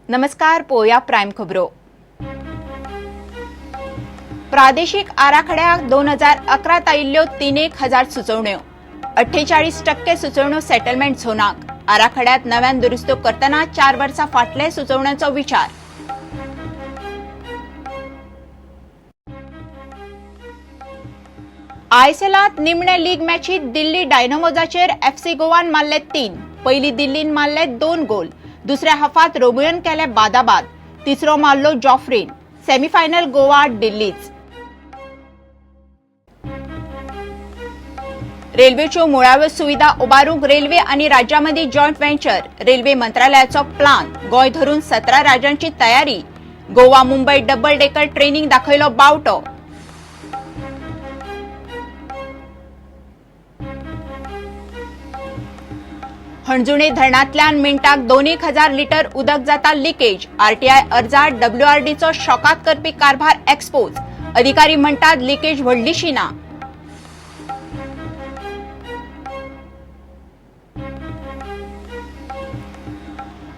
नमस्कार, पोया प्राईम खबरो. प्रादेशिक आराखड्याक 2011 आयिल्ल्यो 3,000 सुचोवण्यो, 48% सुचोवण्यो सेटलमेंट झोनाक. आराखड्यात नव्यान दुरुस्त्यो करतना 4 वर्सां फाटले सुचोवण्यांचो विचार. आयएसएलांत निमणे लीग मॅचीत दिल्ली डायनामोजाचेर एफसी गोवान मारले 3. पयली दिल्लीन मारले 2 गोल, दुसऱ्या हाफात रोमियोन केले बादाबाद, तिसरो मारलो जॉफ्रीन. सेमीफायनल गोवा दिल्लीच. रेल्वेच्यो मुळाव्यो सुविधा उबारूंक रेल्वे आनी राज्यामदीं जॉयंट व्हेंचर, रेल्वे मंत्रालयाचो प्लान. गोंय धरून 17 राज्यांची तयारी. गोवा मुंबय डबल डेकर ट्रेनीक दाखयलो बावटो. हणजुणे धरणांतल्यान मिनटाक 2,000 लिटर उदक जाता लिकेज. आरटीआय अर्जात डब्ल्यूआरडीचो शॉकाद करपी कारभार एक्सपोज. अधिकारी म्हणटात लिकेज व्हडलीशी ना.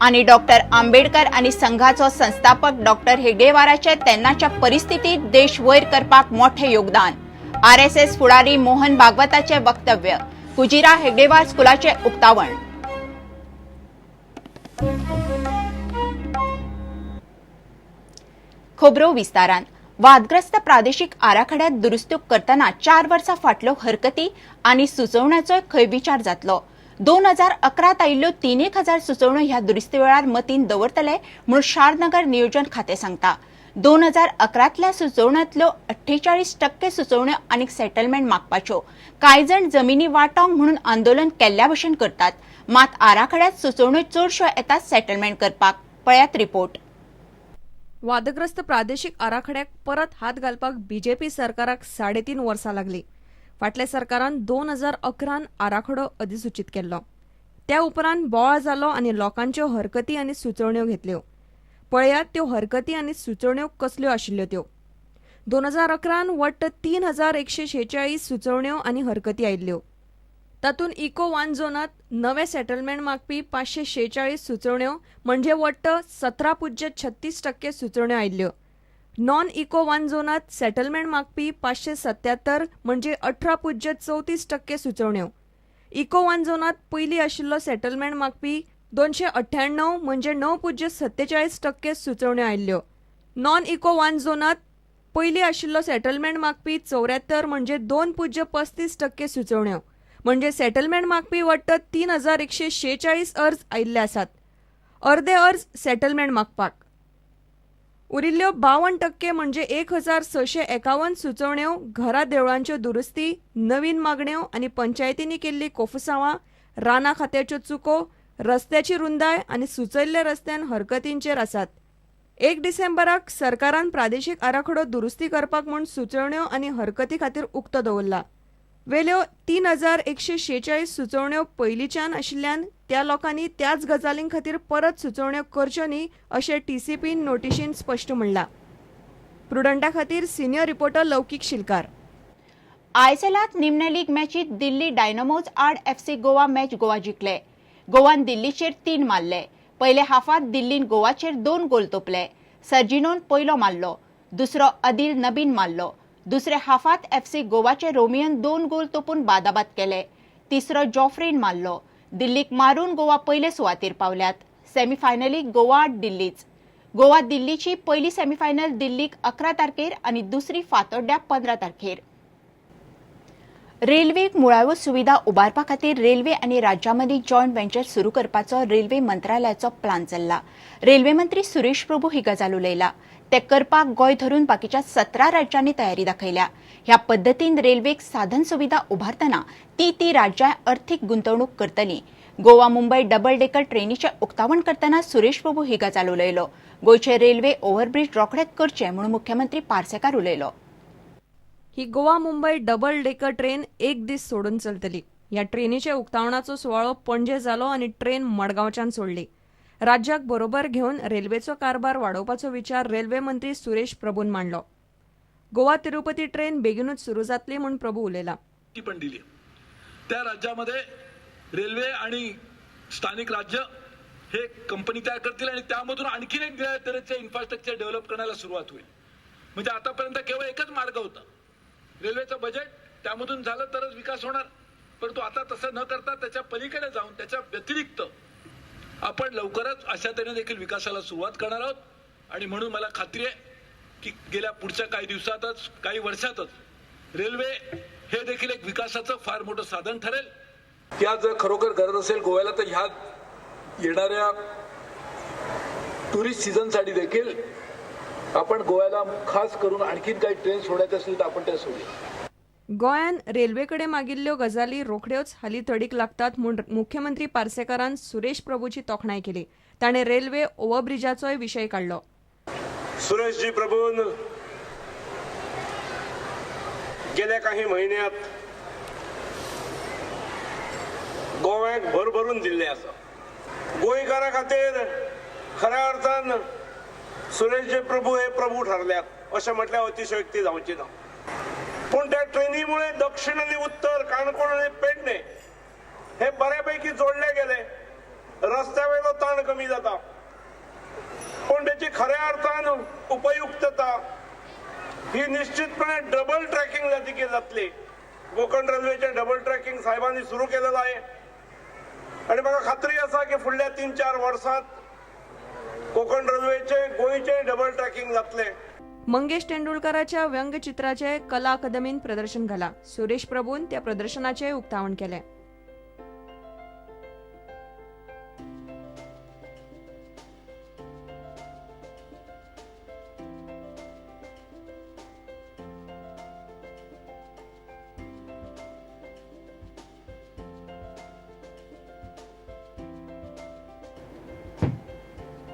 आनी डॉक्टर आंबेडकर आनी संघाचो संस्थापक डॉक्टर हेगडेवाराचे तेन्नाच्या परिस्थितीत देश वयर करपाक मोठे योगदान. आरएसएस फुडारी मोहन भागवताचे वक्तव्य. कुजिरा हेगडेवार स्कुलाचे उक्तावण. खबरो विस्तारान. वादग्रस्त प्रादेशीक आराखड्यात दुरुस्त्यो करतना 4 वर्सां फाटल्यो हरकती आनी सुचोवण्याचोय खंय विचार जातलो. 2011 आयिल्ल्यो 3,000 सुचोवण्यो ह्या दुरुस्ती वेळार मतीन दवरतले म्हूण शारनगर नियोजन खातें सांगता. 2011 सुचोवण्यांतल्यो 48% सुचोवण्यो आनीक सेटलमेंट मागपाच्यो. कांय जाण जमिनी वांटोंक म्हणून आंदोलन केल्ल्या भशेन करतात, मात आराखड्यात सुचोवण्यो चडश्यो येतात सेटलमेंट करपाक. पळयात रिपोर्ट. वादग्रस्त प्रादेशीक आराखड्याक परत हात घालपाक बीजेपी सरकाराक 3.5 वर्सां लागली. फाटल्या सरकारान 2011 आराखडो अधिसूचित केल्लो. त्या उपरांत बोवाळ जालो आनी लोकांच्यो हरकती आनी सुचोवण्यो घेतल्यो. पळयात त्यो हरकती आनी सुचोवण्यो कसल्यो आशिल्ल्यो त्यो. 2011 वट्ट 3,146 सुचोवण्यो आनी हरकती आयिल्ल्यो. तातूंत इको वन झोनांत नवे सेटलमेंट मागपी 546 सुचोवण्यो म्हणजे वट्ट 17.36% सुचोवण्यो आयिल्ल्यो. नॉन इको वन झोनांत सेटलमेंट मागपी 577 म्हणजे 18.34% सुचोवण्यो. इको वन झोनांत पयलीं आशिल्लो सेटलमेंट मागपी 298 म्हणजे 9.47% सुचोवण्यो आयिल्ल्यो. नॉन इको वन झोनांत पयलीं आशिल्लो सेटलमेंट मागपी 74 म्हणजे 2.35% सुचोवण्यो. म्हणजे सेटलमेंट मागपी वट्ट 3,146 अर्ज आयिल्ले आसात. अर्दे अर्ज सेटलमेंट मागपाक. उरिल्ल्यो 52% म्हणजे 1,651 सुचोवण्यो घरा देवळांच्यो दुरुस्ती, नवीन मागण्यो आनी पंचायतींनी केल्ली कोफुसांवां, रानां खात्याच्यो चुको, रस्त्याची रुंदाय आनी सुचयल्ल्या रस्त्यान हरकतींचेर आसात. 1 डिसेंबराक सरकारान प्रादेशीक आराखडो दुरुस्ती करपाक म्हूण सुचोवण्यो आनी हरकती खातीर उक्तो दवरला. वेल्यो 3,146 सुचोवण्यो पयलींच्यान आशिल्ल्यान त्या लोकांनी त्याच गजालीं खातीर परत सुचोवण्यो करच्यो न्ही अशें टीसीपीन नोटिशीन स्पश्ट म्हणलां. प्रुडंटा खातीर सिनियर रिपोर्टर लौकीक शिलकार. आयएसएलांत निमणे लीग मॅचीत दिल्ली डायनामोज आड एफसी गोवा मॅच गोवा जिखले. गोवान दिल्लीचेर 3 मारले. पयले हाफांत दिल्लीन गोवाचेर 2 गोल तोपले. सर्जिनोन पयलो मारलो, दुसरो अदिल नबीन मारलो. दुसऱ्या हाफांत एफसी गोवाचे रोमियन 2 गोल तोपून बादाबाद केले. तिसरो जॉफ्रीन मारलो. दिल्लीक मारून गोवा पयले सुवातेर पावल्यात. सेमीफायनलीक गोवा आड दिल्लीच. गोवा दिल्लीची पयली सेमीफायनल दिल्लीक 11 तारखेर आनी दुसरी फातोड्ड्या 15 तारखेर. रेल्वेक मुळाव्यो सुविधा उबारपा खातीर रेल्वे आनी राज्यामदीं जॉयंट व्हेंचर सुरू करपाचो रेल्वे मंत्रालयाचो प्लान चल्ला. रेल्वे मंत्री सुरेश प्रभू ही गजाल उलयला. ते करपाक गोंय धरून बाकीच्या 17 राज्यांनी तयारी दाखयल्या. ह्या पद्दतीन रेल्वेक साधन सुविधा उबारतना ती ती राज्यां अर्थीक गुंतवणूक करतली. गोवा मुंबय डबल डेकर ट्रेनीचें उक्तावण करतना सुरेश प्रभू ही गजाल उलयलो. गोंयचे रेल्वे ओव्हरब्रीज रोखडेच करचे म्हूण मुख्यमंत्री पार्सेकार उलयलो. ही Goa Mumbai double decker train एक दीस सोडून चलतली. ह्या ट्रेनीच्या उक्तावणाचो सुवाळो पणजे जालो आनी ट्रेन मडगांवच्यान सोडली. राज्याक बरोबर घेवन रेल्वेचो कारभार वाडोवपाचो विचार रेल्वे मंत्री सुरेश प्रभून मांडलो. गोवा तिरुपती ट्रेन बेगीनूच सुरू जातली म्हूण प्रभू उलयला. पण दिली. त्या राज्यामध्ये रेल्वे आणि स्थानिक राज्य हे कंपनी तयार करतील आणि त्यामधून आणखीन एक तऱ्हेचे इन्फ्रास्ट्रक्चर डेव्हलप करण्याला सुरुवात होईल. म्हणजे आतापर्यंत केवळ एकच मार्ग होता, रेल्वेचं बजेट त्यामधून झालं तरच विकास होणार, परंतु आता तसं न करता त्याच्या पलीकडे जाऊन त्याच्या व्यतिरिक्त आपण लवकरच अशा तऱ्हेने देखील विकासाला सुरुवात करणार आहोत. आणि म्हणून मला खात्री आहे की गेल्या पुढच्या काही दिवसातच, काही वर्षातच रेल्वे हे देखील एक विकासाचं फार मोठं साधन ठरेल. त्या जर खरोखर गरज असेल गोव्याला तर ह्या येणाऱ्या टुरिस्ट सीझनसाठी देखील आपण गोव्याला खास करून आणखीन काही ट्रेन सोडायच्या असतील तर आपण त्या सोडूया. गोंयान रेल्वेकडे मागिल्ल्यो गजाली रोखड्योच हाली तडीक लागतात म्हूण मुख्यमंत्री पार्सेकारान सुरेश प्रभूची तोखणाय केली. ताणें रेल्वे ओव्हरब्रिजाचोय विशय काडलो. सुरेशजी प्रभून गेल्या काही म्हयन्यांत गोव्याक भरभरून दिल्लें आसा. गोंयकारां खातीर खऱ्या अर्थान सुरेशजी प्रभू हे प्रभू ठरल्यात अशें म्हटल्यार अतिशयोक्ती जावची ना. पूण त्या ट्रेनी मुळे दक्षिण आनी उत्तर, काणकोण आनी पेडणे हे बऱ्यापैकी जोडले गेले. रस्त्या वयलो ताण कमी जाता, पूण त्याची खऱ्या अर्थान उपयुक्तता ही निश्चितपणे डबल ट्रॅकिंग जातकीर जातली. कोकण रेल्वेचे डबल ट्रॅकिंग साहेबांनी सुरू केलेलं आहे आणि म्हाका खात्री आसा की फुडल्या 3-4 वर्सांत कोकण रेल्वेचे गोंयचे डबल ट्रॅकिंग जातले. मंगेश तेंडुलकराच्या व्यंगचित्राचे कला अकादमीन प्रदर्शन घाला. सुरेश प्रभून त्या प्रदर्शनाचें उक्तावण केलें.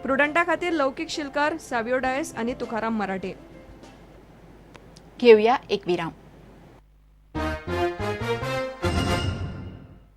प्रुडंटा खातीर लौकीक शिलकार, सावियो डायस आनी तुकाराम मराठे. घेऊया एक विराम.